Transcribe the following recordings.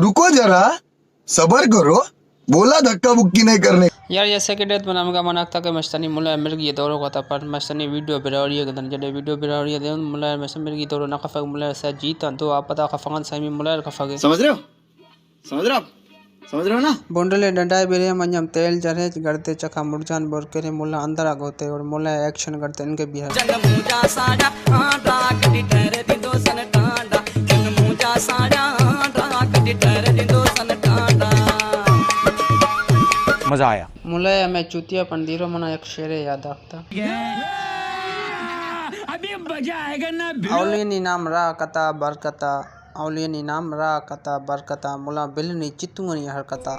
رکو ذرا، صبر کرو، بولا دھکا مکی نہیں کرنے۔ یار، جیسے کہ ڈیت بنا مگا مناکتا کہ مشتنی ملا مرگی دورو کتا، پر مشتنی ویڈیو براوری گدن، جڈے ویڈیو براوری دے ملا مشتنی مرگی دورو نہ کفگ، ملا سا جیتا دو آپ پتا کفگن سیمی ملا کفگے۔ سمجھ رہے ہو؟ سمجھ رہے ہو آپ؟ سمجھ رہے ہو نا؟ بونڈلے ڈنڈائے بیرے منجم تیل جرے گڑتے چکا مرجان بور کرے ملا اندرا گوتے اور ملا ایکشن گڑتے ان کے بیہر۔ جن موجا ساڑا آنڈا کٹی ٹر دی دو سن ٹانڈا۔ جن موجا ساڑا آنڈا کٹی ٹر دی دو سن ٹانڈا۔ مزہ آیا۔ ملا ہمیں چوتیا پن دیرو منا ایک شعر یاد آکتا۔ ابھی مزہ آئے گا نا بھیڑو۔ اولینی نام را کتا برکتا۔ اولینی نام را کتا برکتا، ملا بلنی چتونی حرکتا۔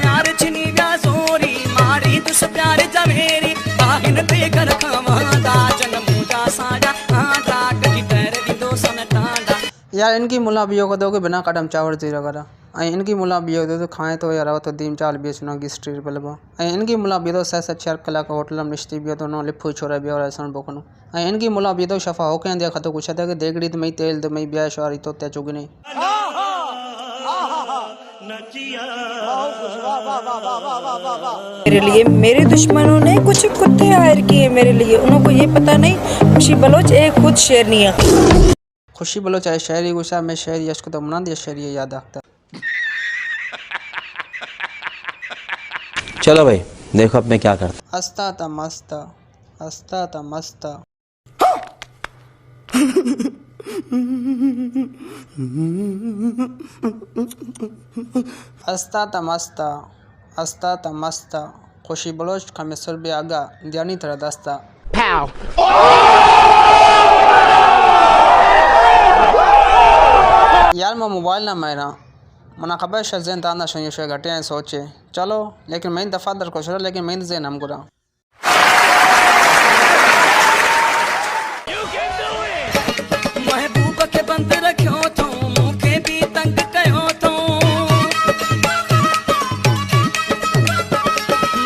یار چھنی بیا زوری، ماری تس پیار جمیری، باہن تے کر کھواندا، جنم جا ساڈا آنڈا، کٹی ٹر دی دو سن ٹانڈا۔ یار، ان کی ملا بیو کدو کہ بنا کڈم چاور زیرا کرا۔ اے ان کی ملا بیو دو تو کھائیں تو یار، تو دیم چال بیچنا گسٹری بلبا۔ اے ان کی ملا بیو دو سہ سہ چار کلاک ہوٹل ہم نشتی بیو تو نو لپھو چھوڑا بیو اور ایسا بکنو۔ اے ان کی ملا بیو دو شفا ہو کے اندیا خطو کچھ تھا کہ دیگڑی تو مئی تیل تو مئی بیا شواری تو تے چگنے۔ میرے لیے میرے دشمنوں نے کچھ کتے ہائر کیے میرے لیے، انہوں کو یہ پتہ نہیں خوشی بلوچ ایک خود شیرنی ہے۔ خوشی بلوچ آئے شاعری گوشا، میں شاعری اشکتا منان دیا شاعری یاد آکتا۔ چلو بھائی، دیکھو اب میں کیا کرتا۔ استا تا مستا، استا تا مستا۔ استا تا مستا، استا تا مستا۔ خوشی بلوچ کمے سر بیا اگا دیانی ترا دستا۔ یار، ما موبائل نہ مہراں۔ منا خبر شہ زین تاندا شنگی شہ گھٹے ہیں سوچے۔ چلو، لیکن میں دفعہ در کوشرا، لیکن میں زین ہم گرا۔ محبوب کے بند رکھیو تو، منہ کے بھی تنگ کیو تو۔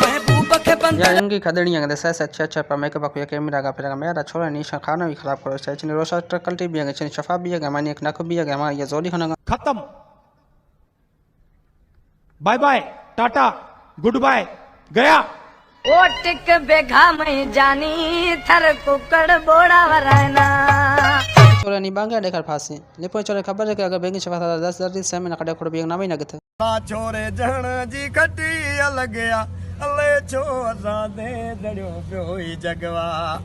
محبوب کے بند یار، ان کی کھدڑیاں دے سیس اچھے اچھے پا میک اپ کو کیمرہ کا پھر میرا چھوڑا نیشا کھانا بھی خراب کرو، چاہے چنی روشا ٹرکل ٹی بھی ہے، چنی شفا بھی ہے، ہماری ایک نک بھی ہے، ہماری یہ زوری کھانا۔ ختم۔ Bye bye, tata, goodbye, گیا۔ او ٹک بیگھا میں جانی تھر ککڑ بوڑا ورائنا۔ چورے نی بانگے ڈیکھر پھاسی۔ لیپو چورے خبر ہے کہ اگر بینگی شفا دس درد سے میں نہ کڈے کھڑ بیگ نامی نہ گتے۔ چھورے جہن جی کھٹی الگیا، لے چھو اساں دے جڑیو پیوئی جگوا۔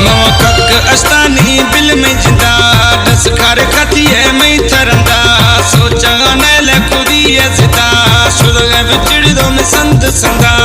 نو کک اشتانی بل میں جندا، دس کھار کھتی ہے میں ترندا، سوچا نیل کودی ہے زدا، شدگے بچڑ دو میں سند سندا،